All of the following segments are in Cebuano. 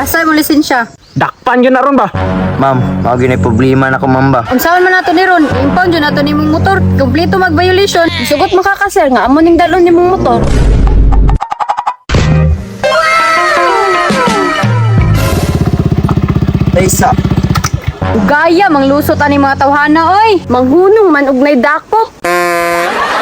Asa mo lisensya? Dakpan yun na ron ba? Ma'am, mao gyud problema na ko, ma'am ba. Unsaon man nato ni ron? Impound jud nato nimong motor. Kompleto mag violation. Sugot makaka sir nga amo ning dalon nimong motor. Taysa. Gaya manglusot ani mga tawhana oy. Manghunong man og nay dakop.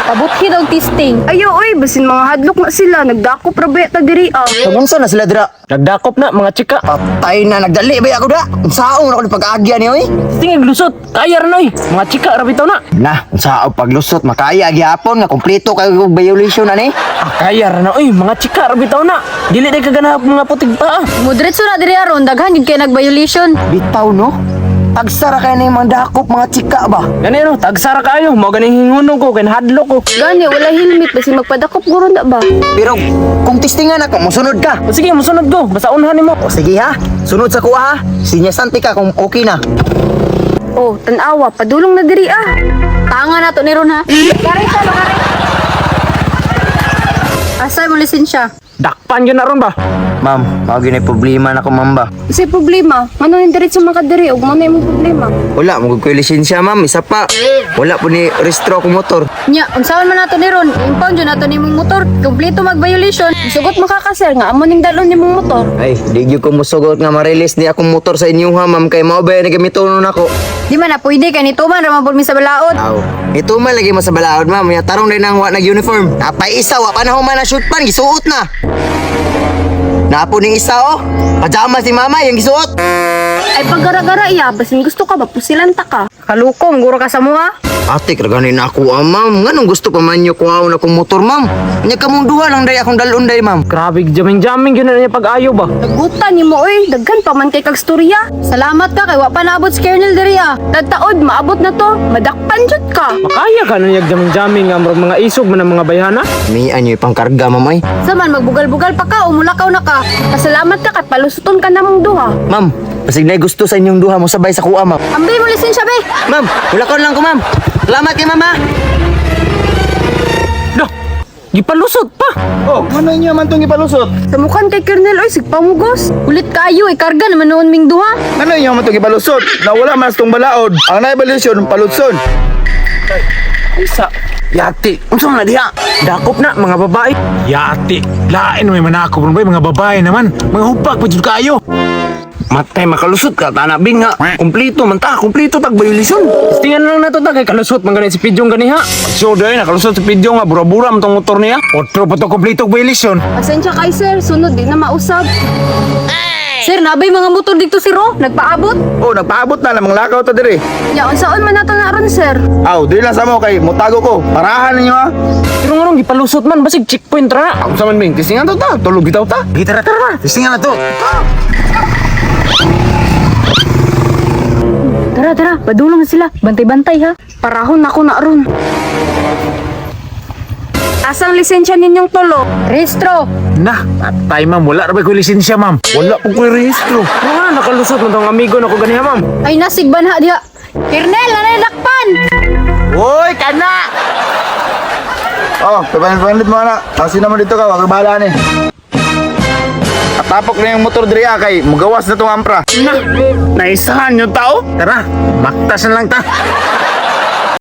Pabuthi daw testing. Ayo oy, basin mga hadlok na sila, nagdakop ra ba ta diri ah. Unsa na sila dira? Nagdakop na mga chika. Patay na nagdali ba ako da? Unsaon na ako ni pag-agya ni oy? Tingin lusot, kaya ra noy. Mga chika ra bitaw na. Na, unsaon paglusot makaya gihapon nga kompleto kay og violation ani. Ah, kaya ra na oy, mga chika ra bitaw na. Dili day kaganahap mga putig pa. Ah. Mudretso na diri aron daghan jud kay nag-violation. Bitaw no? Tagsara kay ning mga dakop mga chika ba? Gani no, tagsara kayo, mao ganing hingunong ko kay nahadlok ko. Gani wala helmet basin magpadakop guro na ba. Pero kung testingan ako, mosunod ka. O sige, musunod ko. Basta unhan nimo. O sige ha, sunod sa kuha ha. Sinyasante ka kung okay na. Oh, tan-awa, padulong na diri ah. Tanga na to ni ron ha. Kare sa kare. Asa mo lisensya? Dakpan yun na ron ba? Ma'am, mao gyud problema na ko, ma'am ba. Unsay problema? Ngano ning diretso man ka diri ug mo na imong problema? Wala mo koy lisensya, ma'am, isa pa. Wala po ni restro akong motor. Nya, unsaon man nato ni ron? Impound jud nato nimong motor. Kompleto mag violation. Sugot makaka sir nga amo ning dalon nimong motor. Ay, di gyud ko mosugot nga ma-release ni akong motor sa inyo ha, ma'am, kay mao ba ni gamiton nako. Di man na pwede kay nituman ra man pud mi sa balaod. Aw. Ito man lagi mo sa balaod, ma'am. Ya tarong din ang wa nag-uniform. Napay isa wa pa na human na shoot pan gisuot na. Napo ning isa oh. Pajamas ni mama yung gisuot. Ay paggara-gara iya, basin gusto ka ba pusilan ta ka. Kalukom guro ka sa mua. Ate, kagani na ako, ah, ma'am. Nganong gusto pa man niyo kuhaon akong motor, ma'am? Nya kamong duha lang day akong dalon day, ma'am. Grabe, jaming-jaming yun na niya pag-ayo ba? Nagutan nimo oy, daghan pa man kay kag storya. Salamat ka kay wa pa naabot si Colonel diri ah. Tagtaod maabot na to, madakpan jud ka. Makaya ka na niya jaming-jaming nga murag mga isog man ang mga bayhana. May anyo pangkarga, ma'am ay. Saman magbugal-bugal pa ka o mulakaw na ka. Pasalamat ka kay palusuton ka namong duha. Ma'am, basig na gusto sa inyong duha mo sabay sa kuha, ma'am. Ambi mo lisensya be. Ma'am, wala lang ko, ma'am. Salamat kay mama. Dah, gipalusot pa. Oh, ano inyo man itong ipalusot? Samukan kay Colonel oy, sigpamugos. Ulit kayo ikarga naman noon ming duha. Ano inyo man itong ipalusot? Nawala man sa itong balaod. Ang naibalusyon, palutson. Isa. Yati, unsa man na diha? Dakop na mga babae. Yati, lain may manakop ron ba mga babae naman. Mga hupag pa jud kayo. Matay makalusot ka tanabin nga. Kompleto man ta, kompleto tag violation. Tingnan na lang nato ta kay kalusot man gani si Pidjong gani ha. So day nakalusot sa video nga bura-bura man tong motor niya. Otro pa to kompleto og violation. Pasensya kay sir, sunod di na mausab. Sir, nabay mga motor dito sir oh. Nagpaabot. Oh, nagpaabot na lamang lakaw ta dire. Ya unsaon man nato na ron sir? Aw, dili lang sa mo kay mutago ko. Parahan ninyo ha. Pero nganong gipalusot man basig checkpoint ra. Ako sa man ming, tistingan to ta, tulog bitaw ta. Sige, tara tara. Tistingan na to. Tara, tara, padulong na sila. Bantay-bantay ha. Parahon ako na ron. Asang lisensya ninyong tulo? Rehistro. Na, patay ma'am, wala ra ba ko lisensya ma'am. Wala po ko rehistro. Nga nakalusot man tong amigo nako gani ha, ma'am. Ay nasigban ha diha. Kernel, nanay dakpan. Hoy, kana! Oh, papanit mo na. Kasi naman dito ka, wag bahala ni. Katapok na yung motor dire ah, kay mugawas na tong ampra. Na, naisahan yung tao. Tara, baktas na lang ta.